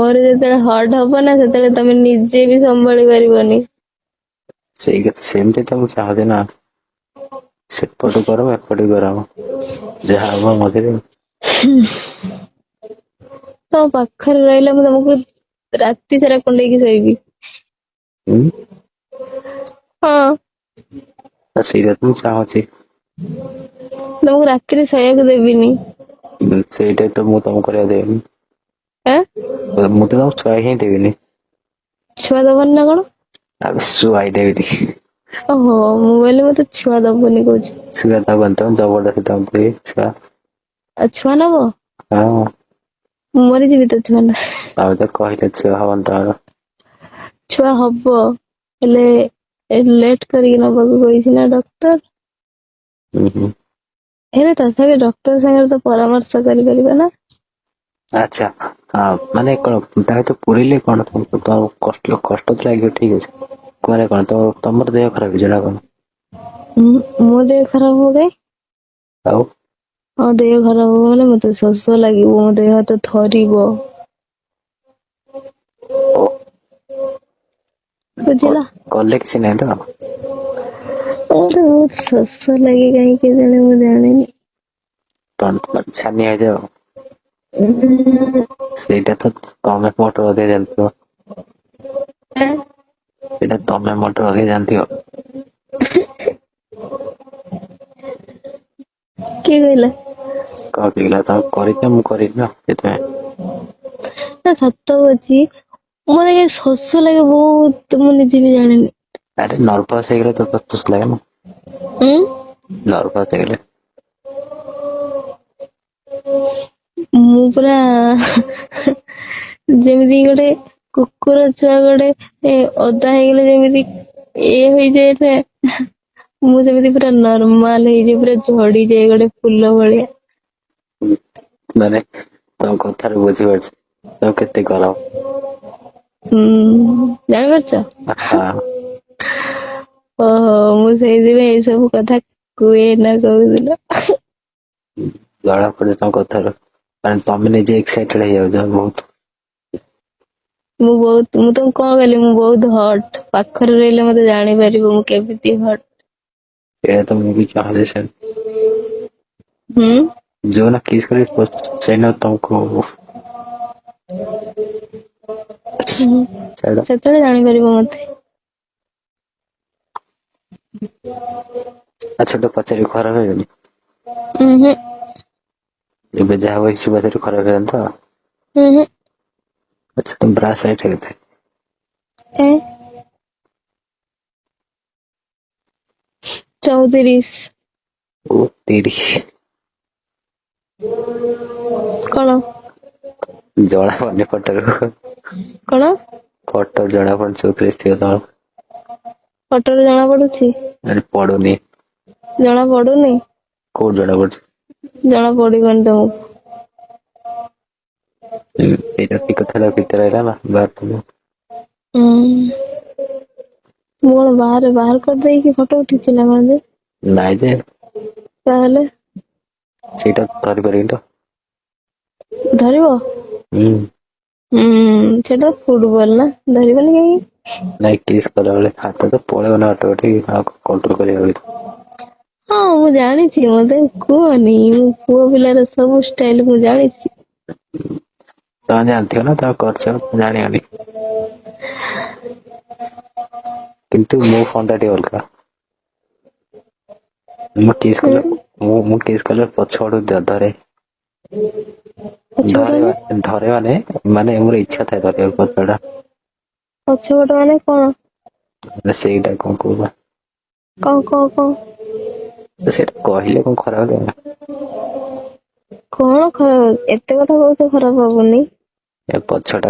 ମୋର ଯେତେବେଳେ ହଟ୍ ହବ ନା, ସେତେବେଳେ ତମେ ନିଜେ ବି ସମ୍ଭାଳି ପାରିବନି। ସେଇ କଥା, ସେମିତି ତ ମୁଁ ଚାହୁଁଛି ନା। ସେପଟୁ ଗରମ, ଏପଟୁ ଗରମ, ଯାହା ହବ ମଝିରେ। ତମ ପାଖରେ ରହିଲେ ମୁଁ ତମକୁ ରାତି ସାରା କୁଣ୍ଡେଇକି ଶୋଇବି। ହୁଁ। ହଁ। ତ ସେଇଟା ତ ମୁଁ ଚାହୁଁଛି। ତମକୁ ରାତିରେ ଶୋଇବାକୁ ଦେବିନି। ସେଇଟା ତ ମୁଁ ତମକୁ କରିବାକୁ ଦେବିନି। ଆଁ ମୁଁ ତ ତମକୁ ଶୁଆଇ ହିଁ ଦେବିନି। ଛୁଆ ଦବନି ନା କଣ? ଆବେ ଶୁଆଇ ଦେବିନି। ଓହୋ, ମୁଁ କହିଲି ମତେ ଛୁଆ ଦବନି କହୁଛି। ଛୁଆ ଦବନି ତମେ, ଜବରଦସ୍ତି ତମକୁ ଦେବି ଛୁଆ। ଆଉ ଛୁଆ ନବ? ହଁ। ମୁଁ ମରିଯିବି ତ ଛୁଆ ନା। ତମେ ତ କହିଲେ ଛୁଆ ହବନି ତମର। ଛୁଆ ହବ, ହେଲେ ଲେଟ୍ କରିକି ନବାକୁ କହିଛି ନା ଡକ୍ଟର। ହୁଁ ହୁଁ। ହେଲେ ତଥାପି ଡକ୍ଟର ସାଙ୍ଗରେ ତ ପରାମର୍ଶ କରିପାରିବା ନା। ଆଚ୍ଛା, ମାନେ କଣ ତା ଭିତରେ ପୁରେଇଲେ କଣ ତମକୁ ତ କଷ୍ଟ କଷ୍ଟ ତ ଲାଗିବ, ଠିକ ଅଛି। ମାନେ କଣ ତ ତମର ଦେହ ଖରାପ ହେଇଯିବ ନା କଣ? ମୋ ଦେହ ଖରାପ ହବ କାଇଁ? ଆଉ ହଁ, ଦେହ ଖରାପ ହବ ମାନେ ମତେ ଶୋଷ ଲାଗିବ, ମୋ ଦେହ ହାତ ଥରିବ। ଓ ବୁଝିଲ? କଲେ କିଛି ନାହିଁ ତ? ମତେ ବହୁତ ଶୋଷ ଲାଗେ, କାହିଁକି କେଜାଣି ମୁଁ ଜାଣିନି। ଛାନିଆ ହେଇଯାଅ। ଉଁ, ସେଇଟା ତ ତମେ ମୋଠୁ ଅଧିକା ଜାଣିଥିବ। ଆଁ? ସେଇଟା ତମେ ମୋଠୁ ଅଧିକା ଜାଣିଥିବ। କିଏ କହିଲା? କଣ କହିଲା, ତମେ କରିଛ, ମୁଁ କରିନି ନା ସେଥିପାଇଁ। ନା, ସତ କହୁଛି, ମତେ କାଇଁ ଶୋଷ ଲାଗେ ବହୁତ, ମୁଁ ନିଜେ ବି ଜାଣିନି। ଆରେ ନର୍ଭସ ହେଇଗଲେ ତ ଖୁସି ଲାଗେ ନା। ଉଁ ନର୍ଭସ ହେଇଗଲେ। ମୁଁ ପୁରା ଯେମିତି ଗୋଟେ କୁକୁର ଛୁଆ ଗୋଟେ ଓଦା ହେଇଗଲେ ଯେମିତି ଇଏ ହେଇଯାଏ ନା, ମୁଁ ସେମିତି ପୁରା ନର୍ମାଲ ହେଇଯାଏ, ପୁରା ଝଡିଯାଏ ଗୋଟେ ଫୁଲ ଭଳିଆ। ମାନେ ତମ କଥାରୁ ବୁଝିପାରୁଛି ତମ କେତେ ଗରମ। ହୁଁ, ଜାଣିପାରୁଛ? ହଁ। ଓହୋ, ମୁଁ ସେଇଥିପାଇଁ ଏଇ ସବୁ କଥା କୁହେ ନା କହୁଥିଲ। ଜଣା ପଡୁଛି ତମ କଥାରୁ, ମାନେ ତମେ ନିଜେ ଏକ୍ସାଇଟେଡ ହେଇଯାଉଛ ବହୁତ। ମୁଁ ବହୁତ, ମୁଁ ତମକୁ କଣ କହିଲି, ମୁଁ ବହୁତ ହଟ୍। ପାଖରେ ରହିଲେ ମତେ ଜାଣିପାରିବ ମୁଁ କେମିତି ହଟ୍। ଏଇଟା ତ ମୁଁ ବି ଚାହୁଁଛି ସେ ହୁଁ। ଯୋଉଦିନ କିସ୍ କରିବି ସେଇଦିନ ତମକୁ ହୁଁ। ଛାଡ। ସେତେବେଳେ ଜାଣିପାରିବ ମତେ। ଆଚ୍ଛା, ଗୋଟେ ପଚାରିବି, ଖରାପ ଭାବିବନି? ଉଁ ହୁଁ। ଏବେ ଯାହା ହବ କିଛି ଖରାପ ହେବନି ତ? ହୁଁ ହୁଁ। ଆଚ୍ଛା, ତମ ବ୍ରା ସାଇଜ କେତେ? ଏ 34। ଓ 30। କଣ? ଜଣା ପଡୁନି ଫଟୋରୁ। କଣ? ଫଟୋ ଜଣା ପଡୁନି 34 ଥିବ ତମର। ଫଟୋରୁ ଜଣା ପଡୁଛି? ଆରେ ପଡୁନି। ଜଣା ପଡୁନି? କୋଉଠୁ ଜଣା ପଡୁଛି? ଜଣା ପଡିବନି ତମକୁ। ହୁଁ, ଏଇଟା ଠିକ କଥା, ଭିତରେ ରହିଲା ନା ବାହାର। ହୁଁ, ମୁଁ କଣ ବାହାରେ ବାହାର କରିଦେଇକି ଫଟୋ ଉଠେଇଛି ନା କଣ ଯେ? ନାଇଁ ଯେ। ତାହେଲେ? ସେଇଟା ଧରି ପାରିବିନି ତ। ଧରିବ? ହୁଁ। ହୁଁ, ସେଟା ଫୁଟବଲ ନା, ଧରିବନି କାହିଁକି? ନାଇଁ, କିସ୍ କଲାବେଳେ ହାତ ତ ପଳେଇବ ନା ଅଟୋମେଟିକ, ଆଉ କଣ୍ଟ୍ରୋଲ କରିହବ କି? ହଁ, ମୁଁ ଜାଣିଛି, ମତେ କୁହନି, ମୁଁ ପୁଅ ପିଲାର ସବୁ ଷ୍ଟାଇଲ ମୁଁ ଜାଣିଛି। ତମେ ଜାଣିଥିବ ନା, ତମେ କରିଛ, ଜାଣିବନି? କିନ୍ତୁ ମୋ ଫୋନ୍ ଟା ଟିକେ ଅଲଗା। ମୁଁ କିସ୍ ହୁଁ କଲେ, ମୁଁ କିସ୍ କଲେ ପଛ ଆଡୁ ଧରେ। ପଛପଟ ଧରେ ମାନେ? ଧରେ ମାନେ, ମାନେ ମୋର ଇଚ୍ଛା ଥାଏ ଧରିବାକୁ ପଛଟା। ପଛପଟ ମାନେ କଣ? ମାନେ ସେଇଟା କଣ କହୁଛ? କଣ କଣ କଣ? ସେଇଟା କହିଲେ କଣ ଖରାପ ଲାଗିବ? କଣ ଖରାପ? ଏତେ କଥା କହୁଛ, ଖରାପ ହବନି? ଏ ପଛଟା